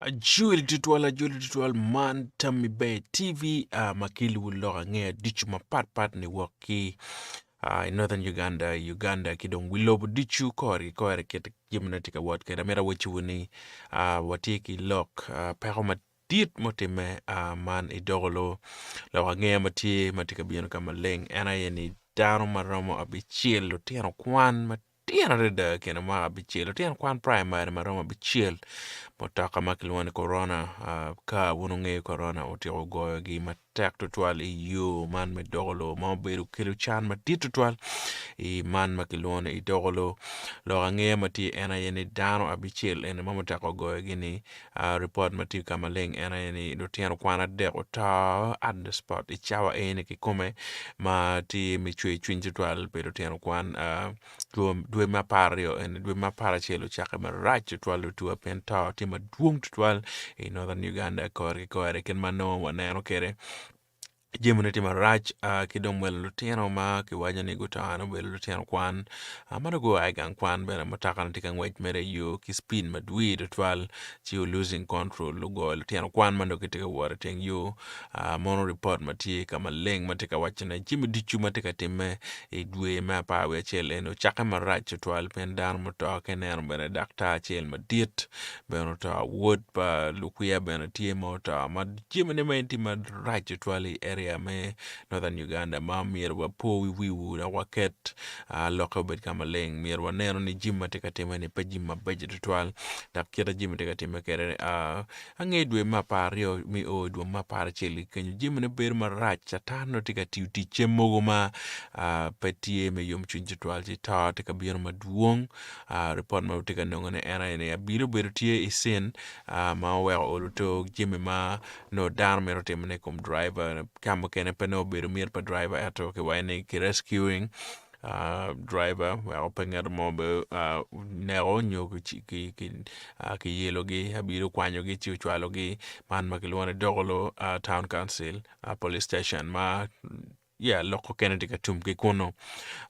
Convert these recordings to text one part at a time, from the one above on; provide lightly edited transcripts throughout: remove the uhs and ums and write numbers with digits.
Ajoli tutwal ajoli tutwal man Tammy Ber TV uh, ma keliwu lok angeya ducu mapatpat niwok ki uh, i Northern Uganda, Uganda ki dong wi lobo ducu kore ki kore kit jamine tye ka wot kwede. Amito awacciwu ni uh, watye ki lok uh, peko madit mutimme uh, man i Dokolo. Lok angeya ma tye ma tye ka bino ka maleng en aye ni dano ma romo abicel lutino kwan ma Tyen adada i kine mwaka abicel, lutino kwan praimari ma romo abicel mutoka ma kilwongo ni Corona ka wun wungeyo Corona otyeko goyogi matek tutwal i yo man me Dokolo ma obedo kelo can madit tutwal i man ma kilwongo ni Dokolo. Lok angeya ma tye en aye ni dano abicel eni ma mutoka ogoyogi-ni Ripot ma tye ka maleng en aye ni lutino kwan adek oto at the spot i cawa eni kikome ma tye me cwer cwiny tutwal pi lutino kwan dwe me 12 eni dwe me 11 ocake marac tutwal lutuwa pien to tye madwong tutwal i Northern Uganda kore ki kore kit ma nongo waneno kwede. Jamine tye marac ki dong bene lutino ma kiwaco ni guto eni obedo lutino kwan ma dong gua i gang kwan bene mutoka-ni tye ka ngwec mere i yo ki cipid madwir tutwal ci o losing control ogoyo lutino kwan ma dong gitye ka wot iteng yo mono ripot ma tye ka maleng ma tye ka wacone jami ducu ma tye ka timme i dwe me apar wiye acel eni ocakke marac tutwal pien dano muto ka ineno bene daktar acel madit bene oto wod pa lukwiya bene tye ma oto ma Jamine ma tye marac tutwal i area me Northern Uganda ma myero wapo wiwu dok waket lokke obed ka maleng myero waneno ni jami ma tye ka timme-ni pe jami mabeco tutwal dok kit ma jami tye ka timme kwede ange dwe me apar aryo me o i dwe me apar acel kenyo jamine bedo marac catan nongo tye ka tiyo ticce mogo ma pe tye me yomcwiny tutwal ci to tye ka bino madwong ripot ma watye ka nongone en aye ni abili obedo tye i cin ma oweko olo to jami ma nongo dano mito timone i kom driver ka mukene pe nongo obedo miti pa driver ento kiwaco ni ki rescuing driver weko pe ngat mo oneko nyo kiyelogi abili okwanyogi ci ocwalogi man ma kilwongo ni Dokolo town council police station ma Yeah, lok okene tye ka tum ki kunu.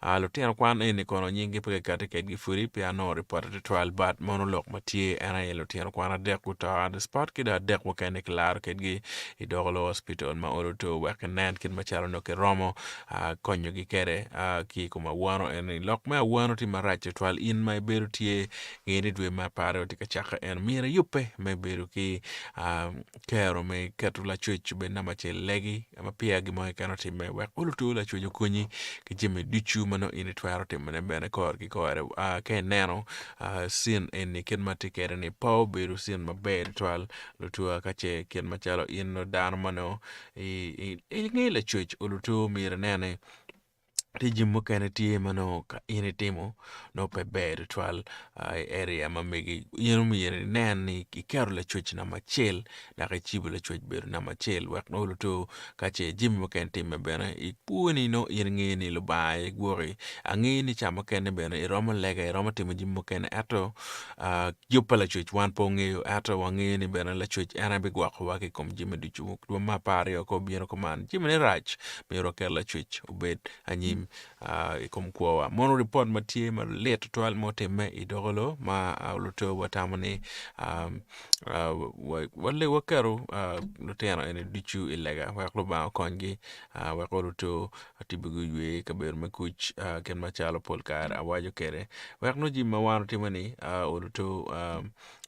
Uh, lutino kwan eni kono nyinggi pe kikati kedgi pudi pe anongo ripot tutwal but mono lok ma tye en aye lutino kwan adek guto at the spot ki dong adek mukene kilaro kedgi i Dokolo Hospital ma olo to wek kinen kit macalo nongo kiromo uh, konyogi kede uh, ki i kom awano eni. Lok me awano tye marac tutwal in ma ibedo tye nge ni dwe me apar tye ka cake en myero iyubbe me bedo ki uh, kero me keto lacwec obed namba acel legi ma peya gin mo keken otimme wek oluto lacwec okonyi ki jami ducu ma nongo in itwero timone bene kore ki kore. Ka ineno cin eni kit ma tye kwede ni pe obedo cin maber tutwal lutuwa ka ce kit macalo in nongo dano ma nongo inge lacwec oluto myero inen ni Tye jami mukene tye ma nongo ka in itimo nongo pe ber tutwal i area ma megi in myero inen ni iketo lacwec namba acel dok icibo lacwec bedo namba acel wek nongo luto ka ce jami mukene timme bene ipwonyo nongo in ingeyo ni Lubanga aye gwoki angeyo ni ca mukene bene iromo lega iromo timo jami mukene ento yub pa lacwec wan pe wangeyo ento wangeyo ni bene lacwec en aye bigwokowa ki i kom jami ducu dwe me apar aryo ka obino kuman jamine rac myero waket lacwec obed anyim i kom kwowa. Mono ripot ma tye malit tutwal ma otimme i Dokolo ma luto watamo ni waketo lutino eni ducu i lega wek Lubanga okonygi wek oluto atibigi guywe i kabedo me kuc kit macalo pol kare awaco kwede wek nongo jami ma wan watimo ni oluto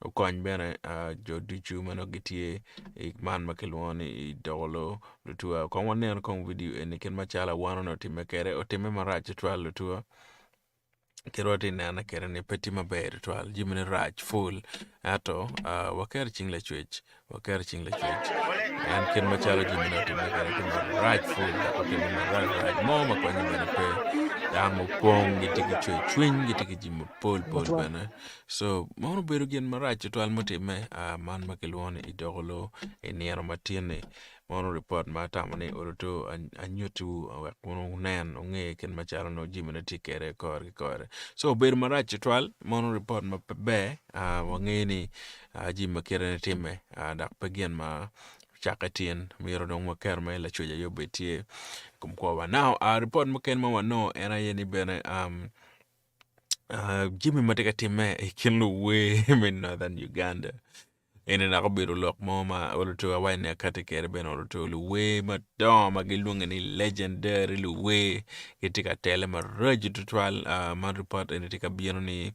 okony bene jo ducu ma nongo gitye i man ma kilwongo ni Dokolo. Lutuwa kong wanen kong vidio eni kit macalo awano ni otimme kwede otimme marac tutwal lutuwa kit ma watye ka nene kwede ni pe tye maber tutwal jamine rac pul ento waketo i cing lacwec waketo i cing lacwec en kit macalo jamine otimme kwede tye marac pul dok otimme marac rac mo ma konye bene pe dano mupong gitye ki cwercwiny gitye ki jami mapol pol bene co meno obedo gin marac tutwal mutimme man ma kilwongo ni idoko i nino ma tin-ni. Mono ripot ma atamo ni oluto anyutiwu wek wun wunen wunge kit macalo nongo jamine tye kwede kore ki kore. So obedo marac tutwal mono ripot ma pe ber wangeyo ni jami ma kite ni timme dok pe gin ma cakke tin myero dong waketo mere lacwec aye obed tye i kom kwowa. Now ripot mukene ma wanongo en aye ni bene jami ma tye ka timme i kin luwer me Northern Uganda. Eni dok obedo lok mo ma oluto awaco ni akati kwede bene oluto luwer madongo ma gilwonge ni legendary luwer gitye ka tele maraco tutwal ma ripot eni tye ka bino ni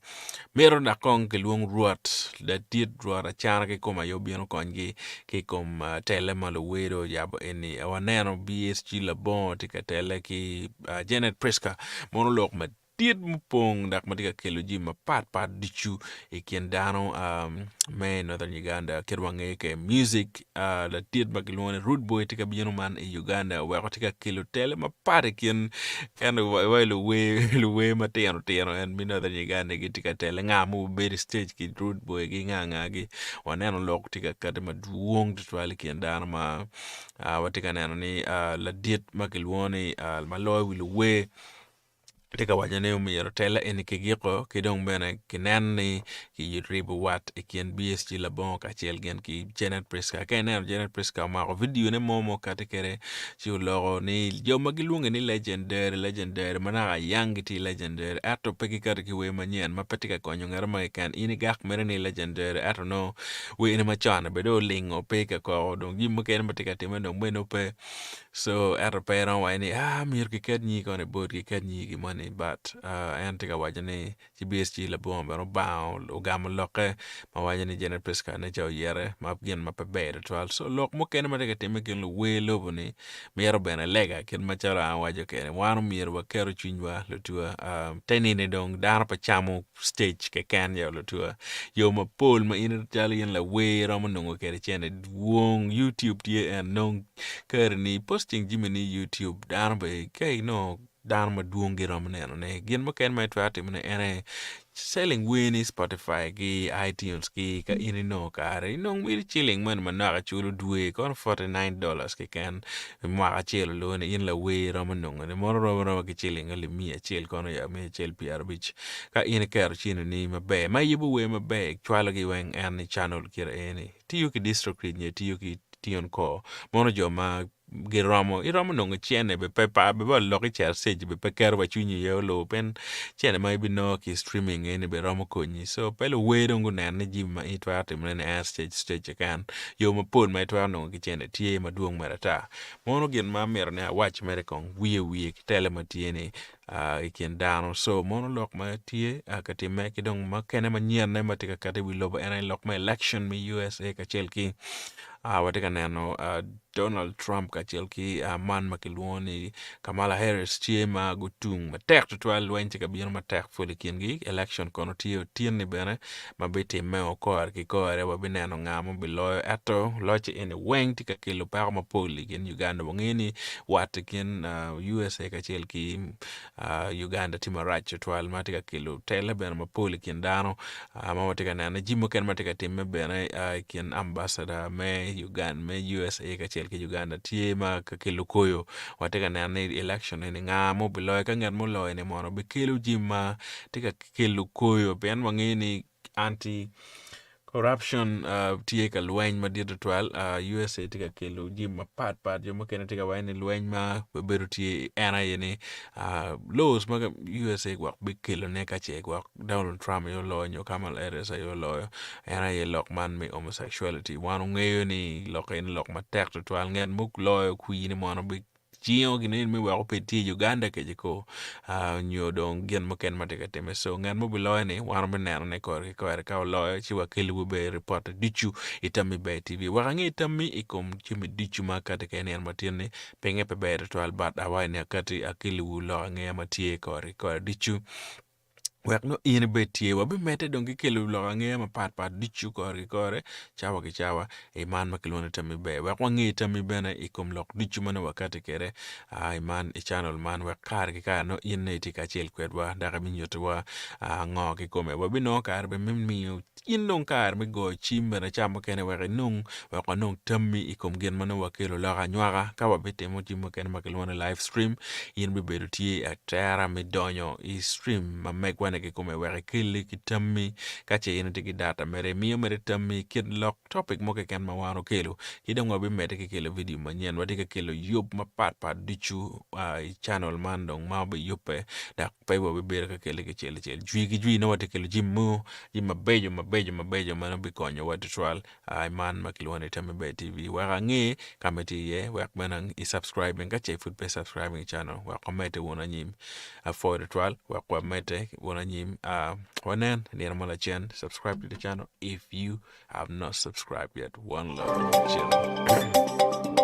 mito dok kong kilwong rwot ladit rwot acana kikome aye obin okonygi ki i kom tele ma luwer dong oyabo eni waneno BSG Labongo tye ka tele ki Janet Prisca mono lok madit mupong dok ma tye ka kelo jami mapat pat ducu i kin dano me Northern Uganda kit ma wangeyo kwede music ladit ma kilwongo ni Rude Boy tye ka bino man i Uganda oweko tye ka kelo tele mapat i kin ento wa luwer matino tino en me Northern Uganda gitye ka tele nga ma obedo i stage ki Rude Boy ki nga nga gi waneno lok tye ka kati madwong tutwal i kin dano ma watye ka neno ni ladit ma kilwongo ni ma loyo wi luwer tye ka waco ni omyero tela eni kigiko ki dong bene kinen ni kiribo wat i kin BSG labongo kacel gin ki Janet Prisca. Ka ineno Janet Prisca omako vidione mo ma okati kwede ci oloko ni jo ma gilwonge ni legendary legendary ma naka yang gitye legendary ento pe gikati ki wer manyen ma pe tye ka konyo ngat mo keken in igak mere ni legendary ento nongo werni macon-ni bene dong olingo pe ka koko dong jami mukene ma tye ka timme dong bene nongo pe. So ento pe iromo waco ni aa myero kiket nyingi koni bot kiket nyingi moni but en tye ka waco ni ci BSG labongo bene obango ogamo lokke ma waco ni Janet Prisca ne ca oyete ma gin ma pe ber tutwal. So lok mukene ma tye ka timme i kin luwer lobo ni mito bene lega kit macalo an awaco kwede wan omyero waketo cwinywa lutuwa te nini dong dano pe camo stage keken ya lutuwa yo mapol ma in calo in lawer iromo nongo kwede cente dwong YouTube tye en nong kare ni posting jami ni i YouTube dano bene ka inongo dano madwong giromo neno ne gin mukene ma itwero timo ne en aye selling wer ni Spotify ki iTunes ki ka in inongo kare inong mere ciling moni manok iculo dwe kono $49 keken mwaka acel oloo-ni in lawer iromo nongo ne mono rom aroma ki ciling alip miya acel kono ya 150 ka in iketo cini-ni maber ma iyubo wer maber icwalogi weng en i canal kite eni itiyo ki distrokid nyo itiyo ki TuneCore mono jo ma giromo iromo nongo cene bene pe par bene wa lok icito stage bene pe keto wa cwinyi iye olu pien cene ma ibinongo ki i streaming eni bene romo konyi so pe luwer dong gunen ni jami ma in itwero timone ni en stage stage keken yo mapol ma itwero nongo ki cene tye madwong mere ata mono gin ma amito ni awac mere kong wiye wiye ki tele ma tye ni i kin dano so mono lok ma tye ka timme ki dong mukene manyenne ma tye ka kati i wi lobo en aye lok me election me USA kacel ki watye ka neno Donald Trump kacel ki man ma kilwongo ni Kamala Harris tye ma gutung matek tutwal lweny tye ka bino matek pud i kingi election kono tye otinni bene ma bitimme o kore ki kore wabineno nga ma obiloyo ento loc eni weng tye ka kelo peko mapol i kin Uganda wangeyo ni wat i kin USA kacel ki Uganda tye marac tutwal ma tye ka kelo tele bene mapol i kin dano ma watye ka neno jami mukene ma tye ka timme bene i kin ambasada me USA kacel ki Uganda tye ma ka kelo koyo watye ka neno ni election eni nga ma obiloyo ka ngat ma oloyo ni mono bikelo jami ma tye ka kelo koyo pien wangeyo ni anti corruption tye ka lweny madit tutwal USA tye ka kelo jami mapat pat jo mukene tye ka waco ni lweny ma bedo tye en aye ni laws ma USA gwok bikelone ka ce gwok Donald Trump aye oloyo nyo Kamala Harris aye oloyo en aye lok man me homosexuality wan wangeyo ni lok eni lok matek tutwal ngat ma oloyo kwir-ni mono jingo gin me wek obed tye i Uganda kece ko nyo dong gin mukene ma tye ka timme so ngat ma obiloyo ni wan wabineno ne kore ki kore ka oloyo ci wakeliwu bene ripotte ducu i Tammi Ber TV wek ange tammi i kom jami ducu ma akati kwede nino matin ni pinge pe ber tutwal but awaco ni akati akeliwu lok angeya ma tye kore ki kore ducu. Wek nongo in ibed tye, wabimedde dong ki kelo lok angeya mapat pat ducu kore ki kore, cawa ki cawa, i man ma kilwongo ni Tammi Ber. Wek wange tammi bene i kom lok ducu ma nongo wakati kwede i man i channel man wek kare ki kare nongo in nongo itye kacel kwedwa dok ibinyutiwa ngo kikome. Wabinongo kare bene me miyo In dong kare me goyo cim bene ca mukene wek inong wek wanong tammi i kom gin ma nongo wakelo loko anywaka ka wabitimo jami mukene ma kilwongo ni live stream in bibedo tye atera me donyo i stream ma megwa-ni. mene kikome wek ikelli ki tammi ka ce in itye ki data mere imiyo mere tammi kit lok topic mo keken ma wan okelo ki dong wabimedde ki kelo vidio manyen watye ka kelo yub mapat pat ducu i channel man dong ma obiyubbe dok pe wabibedo ka kele kicel kicel jwi ki jwi nongo watye ka kelo jami mo jami mabeco mabeco mabeco ma nongo bikonyowa tutwal i man ma kilwongo ni Tammy Ber TV wek ange ka ma itye iye wek bene i subscribing ka ce pud pe i subscribing i channel wek wamedde wunu anyim apwoyo tutwal wek wamedde wunu anyim wanen nino mo lacen subscribe to the channel if you have not subscribed yet one love chill.